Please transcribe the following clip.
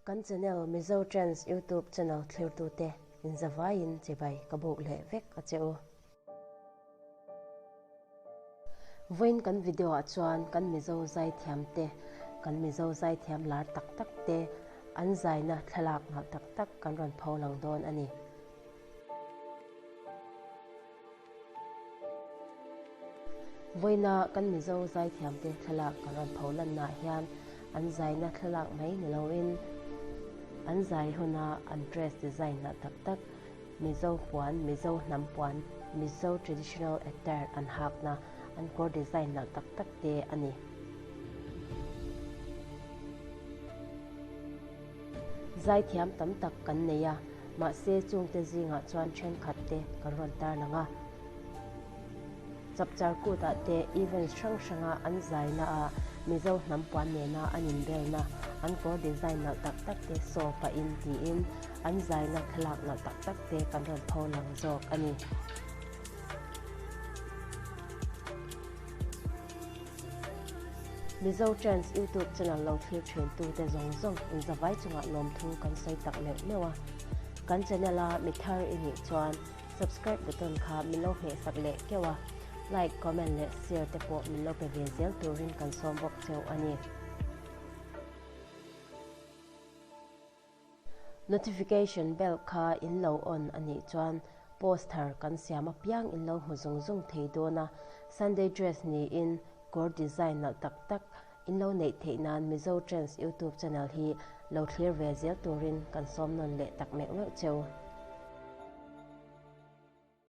Kan channel Mizo Trends YouTube channel thlirtute inzavaiin chibai ka buk leh vek a che u. Vawiin kan video ah chuan kan Mizo zaithiam te, kan Mizo zaithiam lar tak tak te an zaina thlalak nalh tak tak kan rawn pho lang dawn a ni. Vawiina kan Mizo zaithiam te thlalak kan rawn pho lannaah hian an zaina thlalak mai ni loin an zai huna an dress design nalh tak tak Mizo puan, Mizo hnam puan, Mizo traditional attire an hakna, an kawr design nalh tak tak te a ni. Zaithiam tam tak kan nei a, mahse chungte zingah chuan thenkhat te kan rawn tarlang a. Chapchar kutah te events hrang hranga an zaina ah Mizo hnam puan nena an inbelna, an kawr design nalh tak tak te saw pahin tiin an zaina thlalak nalh tak tak te kan rawn pho lang zawk a ni. Mizo Trends YouTube channel lo thlir thin tute zawng zawng inzavai chungah lawmthu kan sawi tak meuh meuh a. Kan channel a mi thar i nih chuan Subscribe button kha min lo hmeh sak leh keuh a, like, comment leh share te pawh min lo pe ve zel turin kan sawm bawk cheu a ni. Notification bell kha in lo on a nih chuan post thar kan siam apiang in lo hmu zung zung thei dawn a, Sunday dress niin kawr design nalh tak tak in lo neih theih nan Mizo Trends YouTube channel hi lo thlir ve zel turin kan sawm nawn leh tak meuh meuh cheu.